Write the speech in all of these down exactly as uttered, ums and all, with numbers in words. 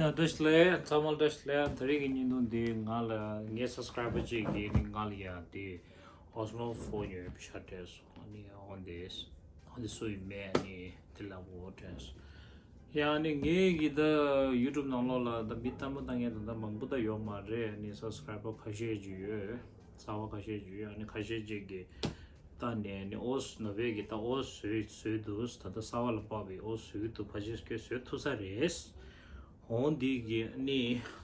བཀྲ་ཤིས་བདེ་ལེགས། ཚང་མ་བཀྲ་ཤིས་བདེ་ལེགས། དེ་རིང་གི་བརྙན་ཐུང་འདི་ང་ལ་ངའི་སབ་སི་ཀ་རའི་བར་གཅིག་གིས་ནི་ང་ལ་ཡ་དེ་ཨོ་སི་མོ་ཕོར་ཉོས་པའི་ཤ་སྤྲད་སོང་། ཨ་ནི་འོན་ཏེ་འོན་ཏེ་སུ་ཡིན་མེད་ཨ་ནི་དེ་ལབ་འོ་དྲན་སོང་། ཡ་ཨ་ནི་ངའི་གི་ད་ཡུ་ཊུབ་ནང་ལོགས་ལ་ད་མི་ལྟད་མོ་ལྟ་མཁན་ད་ད་མང་པོ་ད་ཡོད་མ་རེད། ཨ་ནི་སབ་སི་ཀ་རའི་བར་ཁ་ཤས་ཅིག་ཡོད། གསར་པ་ཁ་ཤས་ཅིག་ཡོད། ཨ་ནི་ཁ་ཤས་ཅིག་གིས་ད་ནས་ནི་ཨོ་ནོ་བེ་གི་ད་ཨོ་བཟོས་བཟོས་འདུག་ད་ལྟ་གསར་པ་ལ་དཔག་པའི་ཨོ་བཟོས་འདུག་ཕལ་ཆེར་ཁྱོད་བཟོས་ཐུབ་ས་རེད། འོ་འདི་གི་ནི་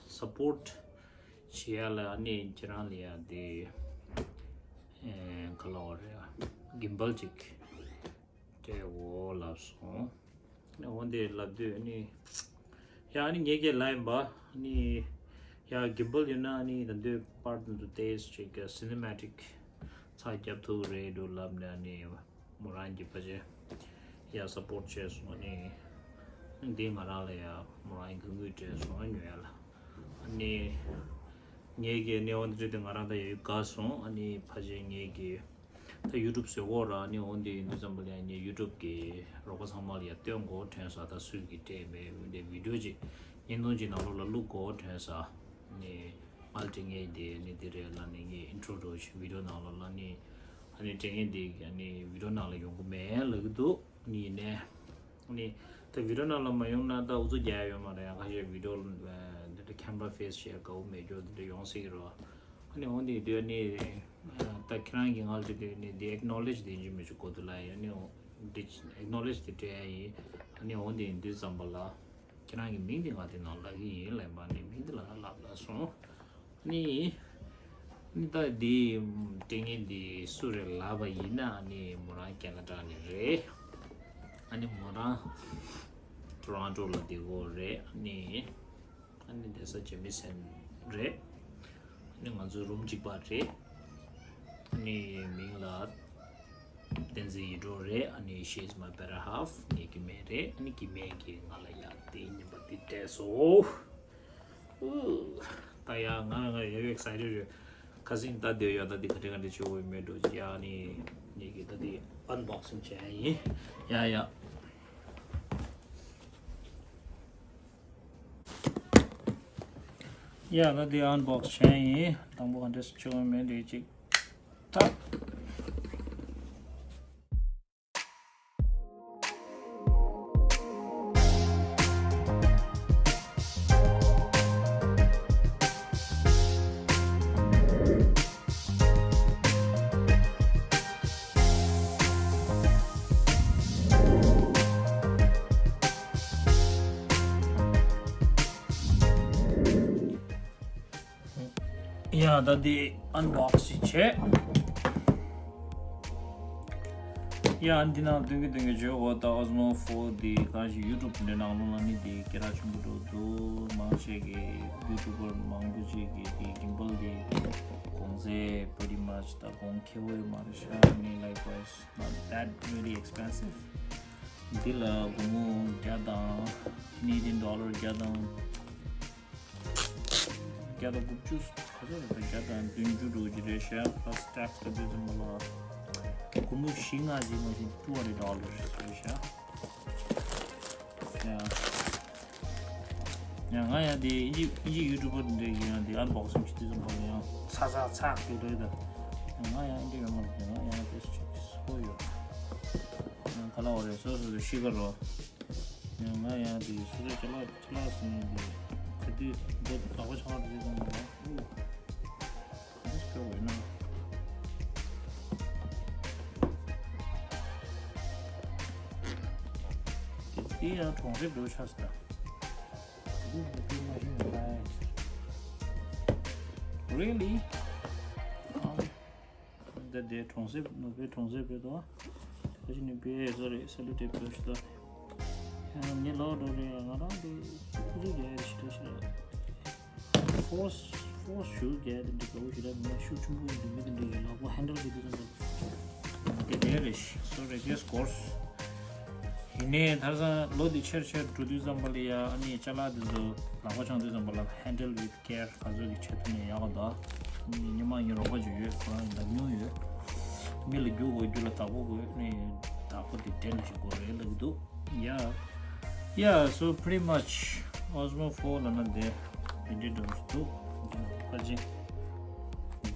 སབ་པོར་ཊི་བྱེད་ཡ་ལ་ནི་ཁྱེད་རང་ལ་ཡ་དེ་ཨེ་ག་ལ་བ་རེད། གིམ་བལ་ཅིག་སྤྲད་འོ་ལབ་སོང་། འོ་འདི་ལབ་དུས་ནི་ཡ་ནི་ངས་ཀྱི་ལབ་ཡིན་པ་ནི་ཡ་གིམ་བལ་ཡོད་ན་ནི་ད་འདོད་པར་དུ་ཏེས་ཅིག་གི་སི་ནི་མེ་ཊིག་ཚགས་རྒྱབ་ཐུབ་རེད་འདུག་ལབ་ནས་ནི་མོ་རང་གི་ཕ་ཆེ་ཡ་སབ་པོར་ཊི་བྱས་སོང་། ནི་འདི་ང་རང་ལ་ཡ་མོ་རང་གི་དངུལ་སྤྲད་སོང་ཉོ་ཡ་ལ། ནི་ངས་ཀྱི་ནི་འོ་འདི་རེད་དེ་ང་རང་ད་ཡ་ཡུལ་དགའ་སོང་། ནི་ཕ་ཆེ་ངས་ཀྱི་ད་ཡུ་ཊུབ་བཟོས་གོ་ར། ནི་འོ་འདི་ཡིན་དུས་ཙམ་པ་ལ་ནི་ཡུ་ཊུབ་ཀྱི་རོགས་པ་ཚང་མ་ལ་ཡ་སྟོན་གོ་དྲན་ས། ད་སུས་ཀྱི་སྤྲད་མེད་འདི་བི་ཌི་ཡོ་ཅིག་བརྙན་ཐུང་ཅིག་ནང་ལོགས་ལ་བླུག་གོ་དྲན་ས། ནི་ང་ལ་དྲན་ངེས་དེ་ནི་འདི་རེད་ལ་ནི་ངས་ཨིན་ཊྲོ་འགྲོ་ཞིག་བི་ཌི་ཡོ་ནང་ལོགས་ལ་ནི་ཨ་ནི་དྲན་ངེས་དེ་ནི་བི་ཌི་ཡོ་ནང་ལ་ཡོང་གི་མེད་ལབ་ཀྱི་འདུག་ནི་ཡིན་ནས་ནི་ད་བི་ཌི་ཡོ་ནང་ལ་མ་ཡོང་ན་ད་ཨུ་ཚུགས་རྒྱག་ཡ་ཡོད་མ་རེད། ཡང་ཁ་ཤས་བི་ཌི་ཡོ་འདི་འདྲ་ཁེམ་ར་ཕེ་སི་བྱེད་དགའ་བོ་མེད་རྒྱུ་འདི་འདྲ་ཡོང་སྲིད་ཀྱི་རེད། ཨ་ནི་འོ་འདི་དུས་ནི་ད་ཁྱེད་རང་གིས་ང་ལ་དྲིས་དུས་ནི་འདི་ཨེག་ནོ་ལེ་ཇི་དེ་འཇུ་མི་ཆུ་གོ་དུ་ལ་ཡ་ནི་འདི་ཨེག་ནོ་ལེ་ཇི་དེ་སྤྲད་ཡ་ཡིན། ཨ་ནི་འོ་འདི་འདི་ཙམ་པ་ལ་ཁྱེད་རང་གི་མིང་དེ་ང་དེ་ནང་ལབ་ཀྱི་ཡིན་ལབ་པ་ནི་མིང་དེ་ལ་ལབ་ལ་སོང་། ནི་ནི་ད་འདི་དྲི་ངན་འདི་སུ་རེད་ལབ་པ་ཡིན་ན་ནི་མོ་རང་ཁེ་ན་ཌ་ནས་རེད། ཨ་ནི་མོ་རང་ཊོ་རོན་ཊོ་ལ་བསྡད་ཡོད་རེད། ཨ་ནི་ཨ་ནི་བསྡད་ས་ཇེ་མི་སན་རེད། ཨ་ནི་ང་ཚོ་རུམ་གཅིག་པ་རེད། ཨ་ནི་མིང་ལ་བསྟན་འཛིན་ཡིད་འགྲོ་རེད། ཨ་ནི་she is my better half. ངའི་སྐྱེ་དམན་རེད། ཨ་ནི་སྐྱེ་དམན་གྱིས་ང་ལ་ཡ་དེ་རྙིང་པ་དེ་སྤྲད་སོང་། ཨུ། ད་ཡ་ང་ང་ཡ་ཡོད་ཨེག་སའི་ཊེཌ་ཡོད། ཁ་སང་ད་དེ་ཡ་ད་དེ་ག་འདྲ་ག་འདྲ་བྱེད་འོས་མེད་འགྲོ་ཡ་ནི་ངེད་ཀྱི་ད་དེ་ཨན་བོག་སིང་བྱས་ཡིན། ཡ་ཡ། ཡ་ད་དེ་ཨན་བོག་སིང་བྱས་ཡིན། དང་པོ་ག་འདྲ་བྱེད་འོས་མེད་འགྲོ་ཅིག་ད། ཡ་ད་འདི་ཨན་བོག་སིང་བྱས། ཡ་འདི་ནང་སྟོན་གྱི་སྟོན་གྱི་བརྗོད་འོ་ད་ཨོ་སི་མོ་ཕོར་འདི་གང་ཞིག་ཡུ་ཊུབ་འདི་ནང་ལོགས་ལ་ནི་འདི་སྐད་གྲགས་ཆེན་པོ་འགྲོ་འདུག་མང་ཆེ་གི་ཡུ་ཊུབ་པར་མང་པོ་ཅིག་གིས་འདི་གིམ་བལ་འདི་གོང་ཚད་pretty much ད་གོང་ཁེ་པོ་ཡོད་མ་རེད་ཤག་ནི་likewise not that really expensive. འདི་ལ་སྒོར་མོ་བརྒྱ་དང་Canadian dollar བརྒྱ་དང་བརྒྱ་དང་དགུ་བཅུ་ག་ཚོད་རེད། བརྒྱ་དང་བདུན་ཅུ་འགྲོ་གི་རེད་ཤག plus tax ལ་དུས་ཙམ་པ་ལ་སྒོར་མོ་བཞི་ལྔ་ཞིག་མ་ཟིན་two hundred dollars རེད་ཤག་ཡ། ཡ་ང་ཡང་དེ་ཨིན་ཇི་ཨིན་ཇི་ཡུ་ཊུབ་པར་འདྲ་ཡིན་ཡང་དེ་ཨན་བོག་སིང་བྱེད་དུས་ཙམ་པ་ལ་ཡང་ཚ་ཚ་ཚ་སྐྱོ་རེད་ད། ང་ཡང་ཨིན་ཇི་ཡོད་མ་རེད། ང་ཡང་ཏེས་ཅིག་སོ་ཡོད། ང་ག་ལ་བ་རེད་སོ་སོ་སོ་ཤི་ག་རོ། ཡང་ང་ཡང་དེ་སོ་སོའི་ཅ་ལག་ཅ་ལག་ཟིན་དེ་ག་དུས་མགོ་དག་པ་ཆགས་དུས་ཙམ་པ་ལ་ཨུ། ག་འདྲ་སྐྱོ་བས་ན། དེ་ཡང་གྲོང་གསེབ་འགྲོ་ཆགས་སི་ད། This is pretty much in the back. Really? Um, འདི་འདི་གྲོང་གསེབ་ནུབ་པའི་གྲོང་གསེབ་རེད་དོ། ད་ཅི་ནི་པེ་སོ་རེད་སེ་ལུ་ཊེབ་ཏོ་ཤི་ད། ཡང་ངའི་ལོག་འགྲོ་རེད། ང་རང་འདི་ཁུ་ཚུར་རྒྱག་ཡ་ཞིག་འདྲ་ཞིག་རེད། ཕོར་སི་ཕོར་སི་ཤུ་རྒྱག་ཡ་དེ་འདྲ་དགའ་བོ་ཞིག་རེད། ངས་ཤུ་ཆུང་པོ་ཡིན་དུས་མི་དེ་འདྲ་ཡོད་ལག་པ་ཧན་ཌལ་གྱི་དུས་ཙམ་པ། དེ་དེ་རེད་ཤི་སོ་རེད་ཡེ་སི་ཀོ་སི། ཡིན་ནའི་ད་ས་ལོ་འདི་ཆེར་ཆེར་འགྲོ་དུས་ཙམ་པ་ལ་ཡ་ཨ་ནི་ཅ་ལག་འདི་ཚོ་ལག་པ་འཆང་དུས་ཙམ་པ་ལ་handle with care ག་ཚོད་ཀྱི་ཆེད་དུ་ནས་ཡག་ག་ད། ཨ་ནི་ཉི་མ་ཉི་རོགས་པ་ཅིག་ཡོད་ཁོ་རང་ལ་ཉུང་ཡོད། མི་ལ་རྒྱུ་དགོས་རྒྱུ་ལ་བདག་པོ་དགོས་ནི་བདག་པོ་དེ་འདྲེན་ཞིག་དགོས་རེད་ལབ་ཀྱི་འདུག Yeah. Yeah, so pretty much Osmo four ལབ་ན་དེ་འདི་འདྲའི་འདྲ་བོ་ཞིག་འདུག་ཕལ་ཆེར།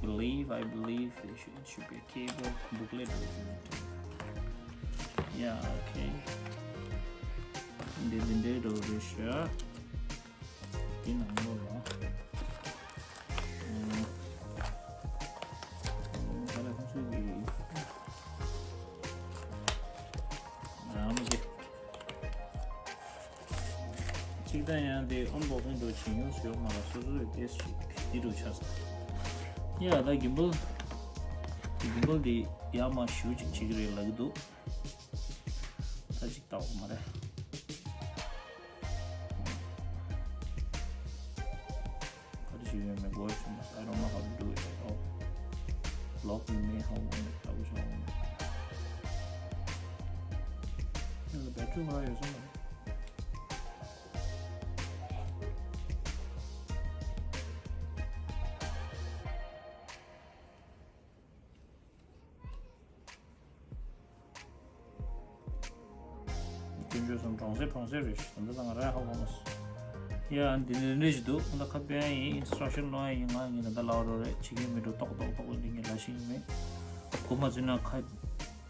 Believe, I believe it should, it should be a cable booklet འདྲ་བོ་ཞིག་རེད། Yeah, okay. འདི་འདི་འདྲའི་འདྲ་བོ་རེད་ཤག་འདི་ནང་ལོགས་ལ། ཨ། ཨ། ད་ལྟ་ཁོང་ཚོས་ཀྱི། ཨ། མ་གི། གཅིག་ད་ཡང་དེ་ཨོན་བོག་སིང་འདྲ་བྱེད་མྱོང་ཡོད་མ་རེད། སོ་སོ་ཡི་ཏེས་ཅིག་འདི་འདྲ་ཆགས་སོང་། ཡ། ད་གིམ་བལ། གིམ་བལ་འདི་ཡར་མར་ཞུ་ཅིག་བྱེད་ཀྱི་རེད་ལབ་ཀྱི་འདུག་ད་ཅིག་ལྟ་འོ་མ་རེད། ག་རེ་ཞིག་ཡོད་མེད་གོ་ཤེས་མ་སོང་། I don't know how to do it at all. Lock me, how want it, how shall want it. ཡང་ལ་བེ་ཊི་རི་མར་ཡོད་སོང་། སྐྱོན་བརྗོད་སམ་གྲོང་གསེབ་གྲོང་གསེབ་རེད་ཤག་ད་ལྟ་ང་རང་ཧ་གོ་མ་སོང་། ཡ། འདི་ནི་འདི་འདྲ་ཞིག་འདུག་ད་ཁ་དཔེ་ཡིན། ཨིན་སི་ཊྲག་ཤན་ཀློག་ཡ་ཡིན། ང་ཡིན་ད་ལྟ་ལབ་རོགས་རེད། བྱེད་མཁན་མི་འགྲོ་ཏོག་ཏོག་ཏོག་འདི་ངས་ལབ་ཤེས་ཀྱི་མེད། གོ་མ་ཚོད་ན་ཁ་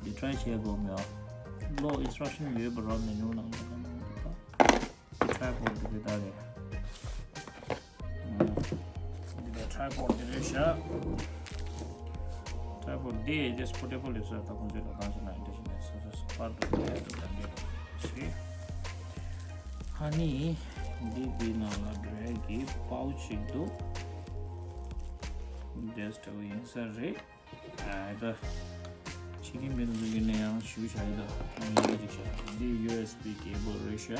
འདི་ཊ་རའི་བྱེད་དགོས་མེད་ཨ། ཀློག་ཨིན་སི་ཊྲག་ཤན་ཡོད་པ་ར་མེད་ཉུང་ནང་ལ་ལ་ལ་ལ། འདི་ཊྲའི་པོཌ་འདི་རེད་ད་རེད། འདི་ལ་ཊྲའི་པོཌ་འདི་རེད་ཤག་ཊྲའི་པོཌ་འདི་just portable ཡོད་ས། ད་ཁོང་ཚོས་ལ་བཏང་ཕྱིན་ན་འདི་བཞིན་ནས་སོ་སོ་སྤར་དུ་ལས་དུ་ག་འདྲས་ཤེས། ཨ་ནི་འདི་འདི་ནང་ལ་འགྲོ་ཡ་གི་པའུ་ཆི་ཞིག་འདུག་འདི་ལྟ་བུ་ཡིན་ས་རེད། ཨ། ད་ཕྱི་རྒྱལ་མི་འདུག་ཡིན་ན་ཡང་ཞུ་བྱ་ཡི་ད། ཨ་ནི་ཅིག་བྱ། འདི་ཡུ་ཨེས་བི་ཀེ་བལ་རེད་ཤག་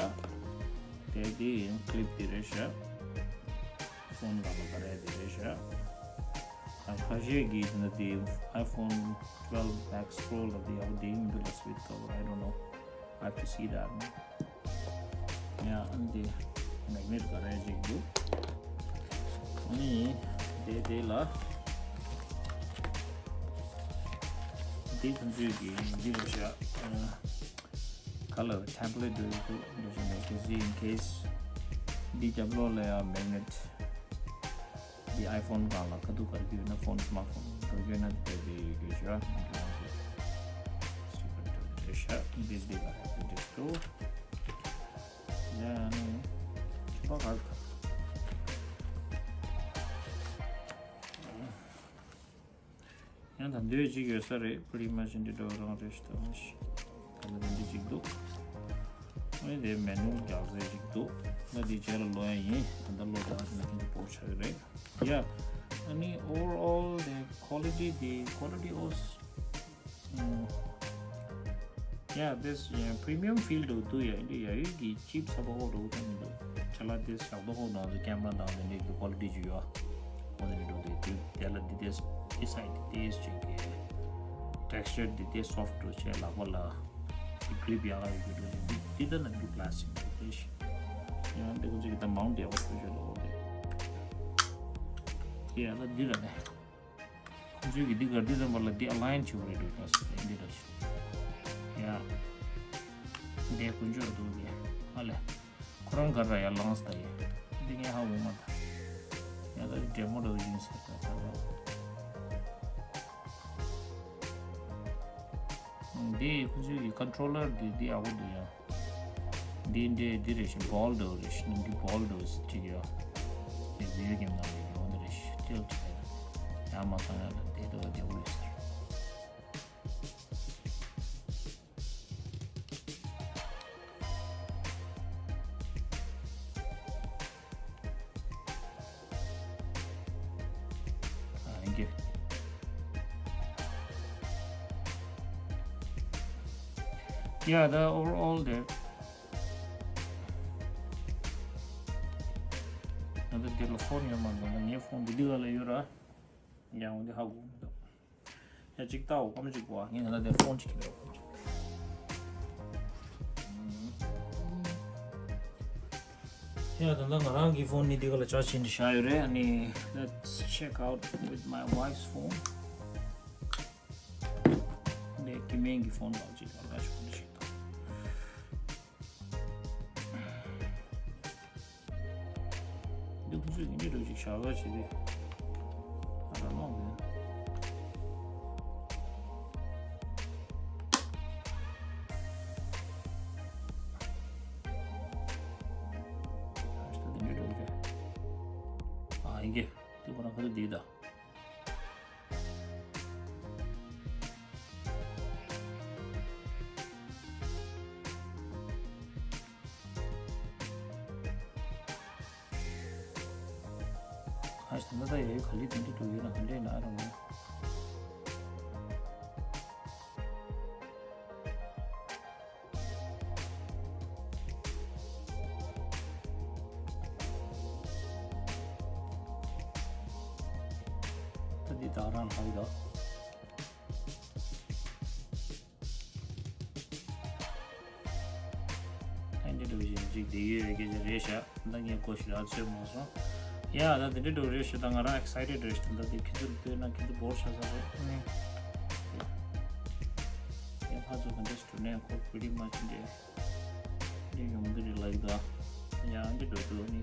དེ་འདི་ཡང་ཀི་ལིབ་འདི་རེད་ཤག་ཕོན་ལ་ལ་ག་རེ་འདི་རེད་ཤག་ཨ། ཁ་ཤས་ཀྱིས་འདི་འདི་ཨའི་ཕོན་ཊུ་ཝེལ་བྷེག་པོ་རོ་ལ་འདི་ཡག་པོ་འདི་ཡིན་འདི་ལ་སི་ཝིཊ་ཀ་བར། I don't know. I have to see that. ཡ། ཨ་ནི་དེ་མེག་ནེཊ་ག་རེ་ཅིག་འདུག་ཨ་ནི་དེ་དེ་ལ་འདི་ཁོང་ཚོས་ཀྱི་འདི་རེད་ཤག་ཨ། ཁ་ལ་ཊེམ་པ་ལེཊ་འདུག་འདུག་འདུག་ཟེར་ནས། གལ་སྲིད་in case འདི་རྒྱབ་ལོགས་ལ་ཡང་མེག་ནེཊ། འདི་ཨའི་ཕོན་སྒང་ལ་ཁ་ཐུག་ག་རེ་ཡོད་ན། ཕོན། སི་མཱརཊ་ཕོན་ག་རེ་ཡོད་ན་དེ་དེ་ཡོད་རྒྱུ་ཞུ་བ། འདི་འདི་ག་རེ་འདི་འདི་ཏུ། ཡ་ནི་ཁྱོད་པ་ག་རེ། ཡང་ད་འདོད་ཅིག་ཡོད་ས་རེད། pretty much འདི་འདྲ་བ་རང་རེད་ཤག་ད་ང་ཞིག་ད་ནི་འདི་འདྲ་ཅིག་འདུག་ཨ་ནི་དེ་མེ་ནུལ་རྒྱག་ས་ཅིག་འདུག་ང་འདི་རྗེས་ལ་ཀློག་ཡ་ཡིན། ད་ལྟ་ཀློག་རྒྱག་ས་ན་ཁྱེད་ཀྱི་པོ་ཆགས་ཀྱི་རེད། ཡ། ཨ་ནི་overall the quality, the quality was, mm, yeah, this, yeah, premium feel འདྲ་བོ་འདུག་ཡ། འདི་ཡ་ཡུལ་གྱི་ཅིབ་ཚ་པོ་ཧོ་འདྲ་བོ་ད་མི་འདུག་ཅ་ལག་འདི་ཞག་པོ་ཧོ་ནང་དུ་ཀེམ་ར་དང་འདི་འདྲའི་གི་ཀོ་ལི་ཊི་ཅིག་ཡོད། འོ་འདི་འདྲ་འདུག་དེ་དེ་ལ་འདི་དེ་འདི་སའི་འདི་དེ་ཅིག་གི་ཊེག་སི་ཅར་འདི་དེ་སོཕ་ཊི་འདྲ་བོ་བྱས། ལག་པ་ལ་འདི་གི་རིབ་ཡག་ཡོད་རྒྱུ་འདྲ་བོ། འདི་འདི་ད་ནང་གི་པ་ལ་སི་ཊིག་འདི་དེ་ཞིག་ཡང་འདི་ཁོ་ཚོ་གི་ད་མའུན་ཊི་ཡག་པོ་བཟོས་བྱས་ལ། འོ་འདི་དེ་ཡང་ད་འདི་ར་ནས། ཁོང་ཚོས་ཀྱི་འདི་གར་འདི་ཙམ་པ་ལ་འདི་ཨ་ལའིན་བྱེད་དགོས་རེད་འདུག་ལགས་སོ། འདི་འདྲ་ཞིག་ཡ། འདི་དཀོན་མཆོག་འདུག་གི་ཨ་ལས། ཁོ་རང་གར་ར་ཡར་ལངས་ད་ཡ། འདི་ངས་ཧ་གོ་མ་ཐལ། ཡ་ད་འདི་ཌེ་མོ་འདྲ་བོ་ཡིན་ཟེར་ད་ད་ལོ། འདི་ཁོང་ཚོས་ཀྱི་ཀོན་ཊོ་ལར་འདི་འདི་ཡག་པོ་འདུག་ཡ། འདི་འདྲའི་འདི་རེ་བཞིན་བོལ་འདྲ་བོ་རེ་བཞིན། ནང་གི་བོལ་འདྲ་བོ་ཅིག་ཡོད། དེ་བི་ཡོ་གེམ་ནང་ལ་ཡོང་འདི་རེ་བཞིན་ཊིལ་ཊི་བྱས། ཡང་མ་ཚང་ཡང་ལ་བདེ་འདྲ་བོ་བདེ་བོ་ཡོད་ཟེར། ཨ། ཡིན་གྱི། Yeah, the overall there. ང་ཚོ་འདི་ལ་ཕོན་ཡོད་མ་འདུག་ན་ངའི་ཕོན་འདི་འདི་ག་ལ་ཡོད་ར། ཡང་འོ་འདི་ཧ་གོ་མི་འདུག་ཡ་གཅིག་ལྟའོ། སྐར་མ་གཅིག་གོ་ངས་ང་ལ་དེ་ཕོན་གཅིག་ཁྱེར་ཡོང་། ཡ་ད་ལྟ་ང་རང་གི་ཕོན་ནི་འདི་ག་ལ་ཅར་ཇི་བྱས་ནས་བཞག་ཡོད་རེད། ཨ་ནི་let's check out with my wife's phone. ངའི་སྐྱེ་དམན་གྱི་ཕོན་ལ་གཅིག་ལ་ལ་ཆུང་ཆུང་ཞིག་དང་། ར་བ་ཞིག་རེད། ཨ་ར་ནོ་མེད། ཨ་ཤ་དེ་འདྲ་འགྲོ་གི་རེད། ཨ་ཡིན་གྱི། དེ་ཁོ་རང་ཁ་ཐུག་འདི་ད། ཨ་ཤ་ད་ད་ཡ་ཡོད་ག་ལི་དེ་འདྲ་འགྲོ་ཡོད་ན་ག་འདྲ་ཡིན་ན་ཨ་ར་ནོ། ད་འདི་དག་རང་ལྷག་ཡོད། ཨ་འདི་འདྲ་བཞིན་ཅིག་བསྡད་ཡོད་པའི་སྐད་ཆ་རེད་ཤག་ད་ངས་གོ་ཞིག་ལ་ཚོད་མ་སོང་། ཡ་ད་འདི་འདྲ་འགྲོ་རེད་ཤག་ད་ང་རང་ཨེག་སའི་ཊེཌ་རེད་ཤག་ད་འདི་ཁྱེད་ཚོར་ལྟོས་ན་ཁྱེད་ཚོ་བོར་ཆགས་ས་རེད། ཨ་ནི་ཡ་ཁ་ཚོ་ག་འདྲ་སུ་ནས་ཁོ་པི་རི་མ་ཅི་འདྲ། འདི་ཡོང་འདི་རེད་ལབ་ཀྱི་འདུག་ཡང་འདི་འགྲོ་འགྲོ་ནི།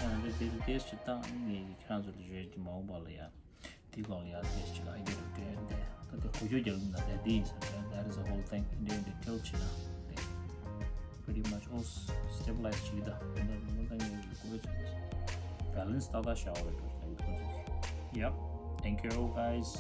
ཡང་འདི་འདིར་ཏེས་ཅིག་བཏང་ནི་ངས་ཁྱེད་རང་ཚོ་ལ་བརྗོད་ཀྱི་མ་འོངས་པ་ལ་ཡང་། དེ་སྒང་ལ་ཡང་ཏེས་ཅིག་ཨའི་ཌི་ཡ་སྤྲད་དེ་ད་དེ་གོ་ཆོད་རྒྱག་གི་འདུག་དེ་འདི་ཡིན་ཟེར་ན། That is the whole thing. འདི་འདི་ཊེལ་བྱེད་ན་དེ་pretty much all stabilize བྱེད་ཀྱི་ད། འདི་འདི་འདི་ངས་གོ་བའི་ཚོད་balance ཏག་ཏག་བཞག་པ་རེད་འགྲོ་ལབ་ཀྱི་འདུག Yep. Thank you guys.